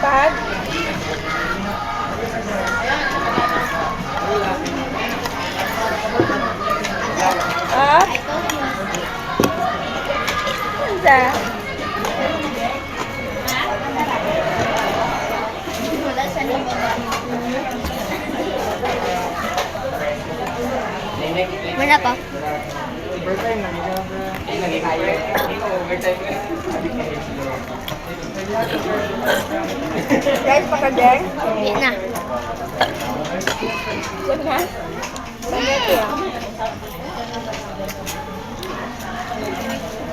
Pag? Ah? Unsa? Wala sa baba. Wala pa. Guys, pakadeng? Hindi na. Yan na. Spaghetti ah.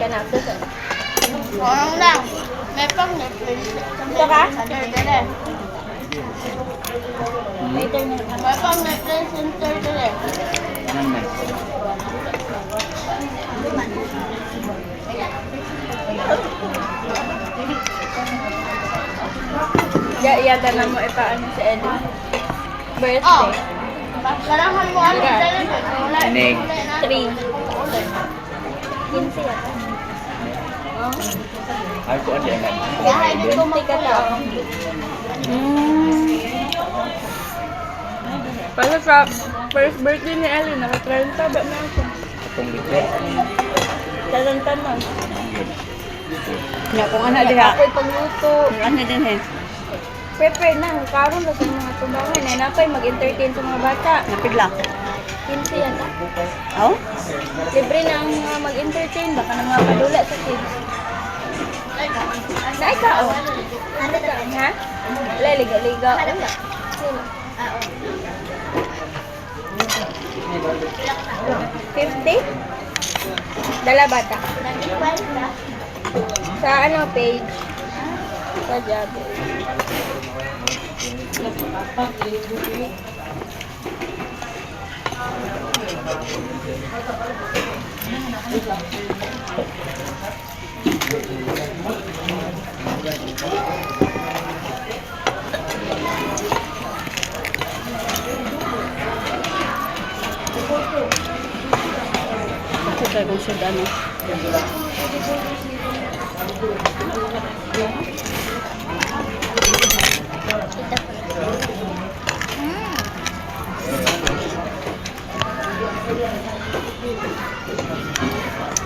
Kana, susunod. Parang lang. May pang Netflix. Ito ka? Center dere. Later na. May pang Netflix center dere. Nan man. Ya, yata na mo ipaano si Ellie. Birthday. Oh. Kailangan mo ano dere. Wala. Tinig. 3. 15 yata. Oh. Ay ko ang diyan. Yahay dito Hindi ka tao. Para sa first birthday ni Ellie, naka-30 ba na ako? Atong libre. Talanta na. Nya kung ana diha. Ako'y pagluto. Ano din he? Pepe na, karon na sa mga tubangan. Ay, napay mag-entertain sa mga bata. Napidla. 15 yata. Oh? Libre na ang mga mag-entertain. Baka na mga padula sa kids. Naay ka, oh. Ano ka, ha? Wala, liga-liga. Wala. Sino? 50? Dala bata. Sa ano page? Sa job. Ito tayo kung sud ano.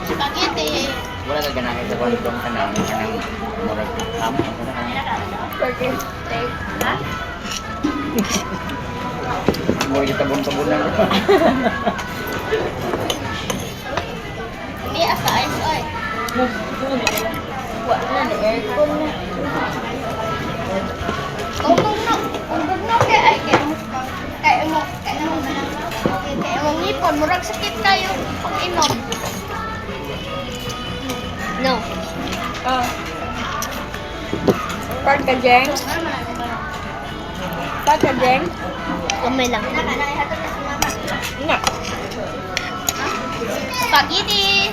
Spaghetti. Wala ka ganahan sa kwantong kanang kanang murag ham. Turkey steak. Ha? Murag tabon-tabon na. May asa ice oy. Wala na, aircon na. Ugog no. Ugog no kay ay kay mo kay mo kay mo kay mo ngipon murag sakit kayo pag inom. No. Oh. Part ka, Jeng? Part ka, Jeng? Kamay lang. Na. Spaghetti.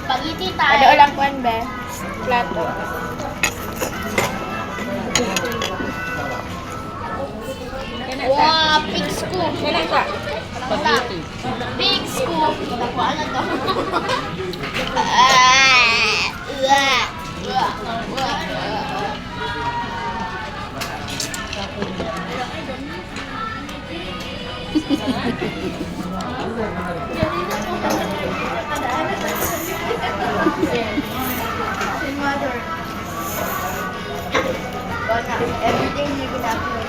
Spaghetti tayo. Ano lang kuan be? Plato. Kana sa. Wow, big scoop. Kana sa. Spaghetti. Big scoop. Nakuha na to. Ah, uah, uah, uah, uah. Everything you ginagawa.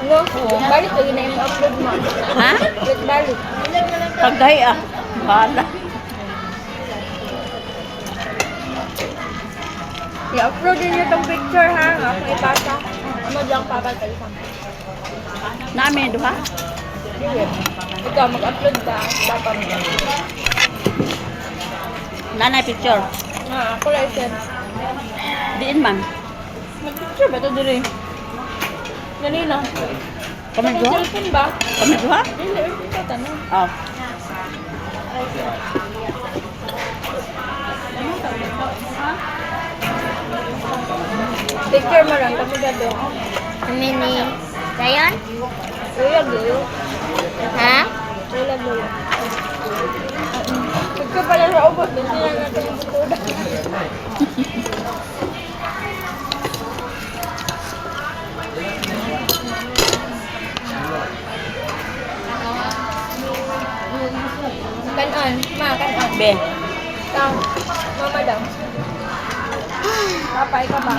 No, balik ko yun na yung upload mo. Ha? Wait, balik. Pagdahi ah. Bahala. I-upload din niyo tong picture ha. Nga akong ipasa. Ano lang papa ka isang. Nami duha. Sige. Ikaw mag-upload ka. Papa mo. Nanay picture. Nga, ako lang send. Diin man. Mag-picture ba ito diri? Ganina. Kami Akong duha? cellphone ba? Kami duha? Dili, ikaw tanong. Ah. Picture mo lang, kami gado. Kami ni Dayon? Uyag yun. Ha? Uyag yun. Picture pala sa ubos, hindi na natin yung butuda. Kanon, ma, kanon. Be. Tang, mama daw. Papa, ikaw ba?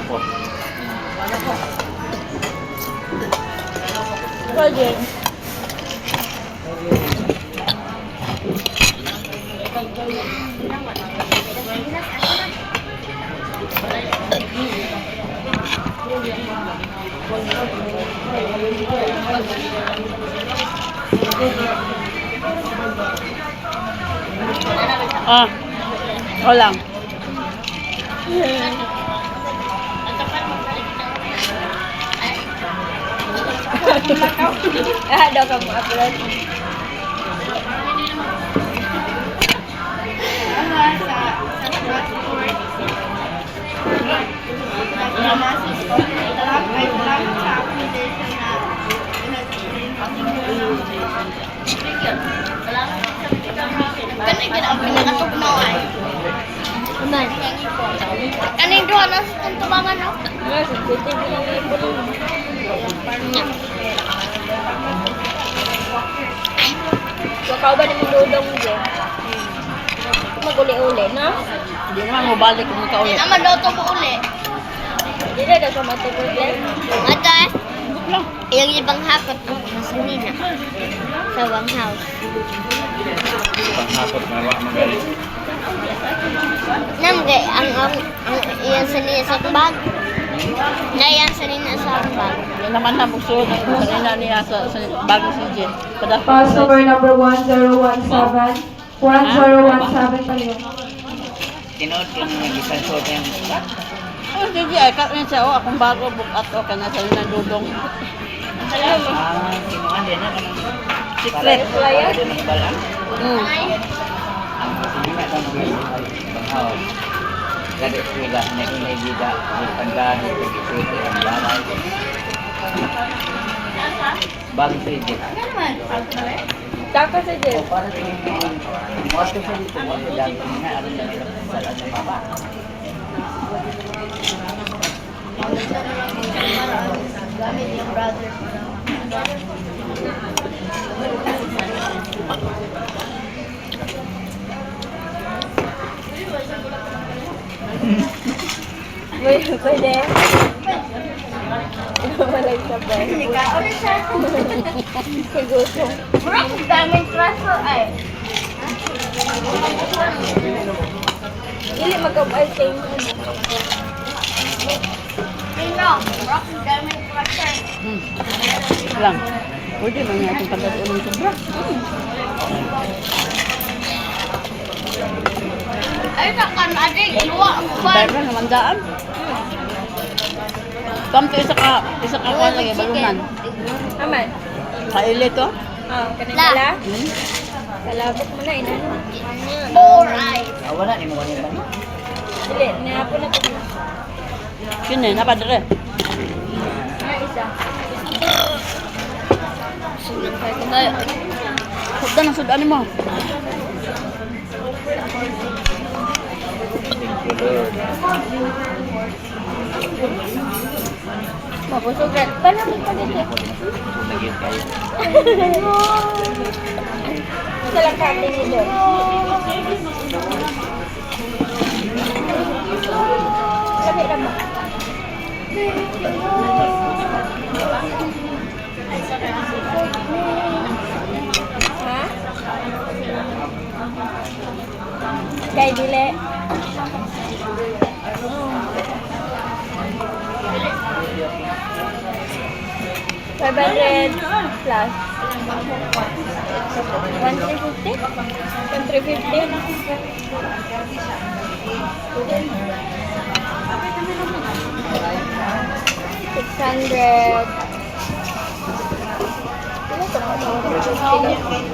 Ikaw, Jen. Ah. Ikaw lang. Ah, daw ka mo upload. Kani gid ang pinakatugnaw ay. Aman. Kaning duha na sa itong tubangan no? Nga, sensitive yung ipon mo. Wakaw ba naman dudong, Jen? Maguli-uli, no? Hindi naman mo balik kung Di makauli. naman daw ito uli. Hindi na daw ka matugod, Jen. Ate, Lang. yung ibang hakot ang masanina sa wang house. Panghapot na wa magaling. Nam gay ang iyan sanina sa bag. Na iyan sanina sa bag. Hindi naman na bukso. Kanina niya sa bago si Jen. Pada. Customer number 1017. 1017 pa yun. Tinuod ko nga gisan ko yung Oh, sige, ay kat siya oh, akong bago bukat o kana sa nang dudong. Ah, kinuha din na kanang Secret. Para din ang balaan. Ang sinina ka mga banghaw. Kada eskwela na inay bida, may tanggahan, pag-isuti ang balay. Bago sa Egypt. Tako sa Jen. O para sa Moto sa dito, moto dami na aron na nila sa sa baba. Gamit yung brother. Uy, pwede. Walang sabay. Nikaon siya. Kagutom. Murag daming treasure ay. Dili magkabay sa inyo. Nino, murag daming treasure. Lang. Pwede man nga itong pagkatulong sobra. Ay sa kan ate iluwa ang uban. Pero naman daan. Kam to isa ka kuan lagi balunan. Aman. Kaili to. Oh, kanang La. kala? Hmm? Kalabok mo na, ina. Four eyes. Ah, wala ni mo kanina ba? Dili, nahapon na ito. Kini na padre. Ah, isa. Sunod pa ko ba? Sugdan ang sudan mo. Thank you, Lord. Mabusog na. Paano mo pa dito? Naging kayo. Isa lang katin ni Don. Sabi na mo. Ha? Kay dili. 500 plus. 1,350? 1,350? 600. Pila to?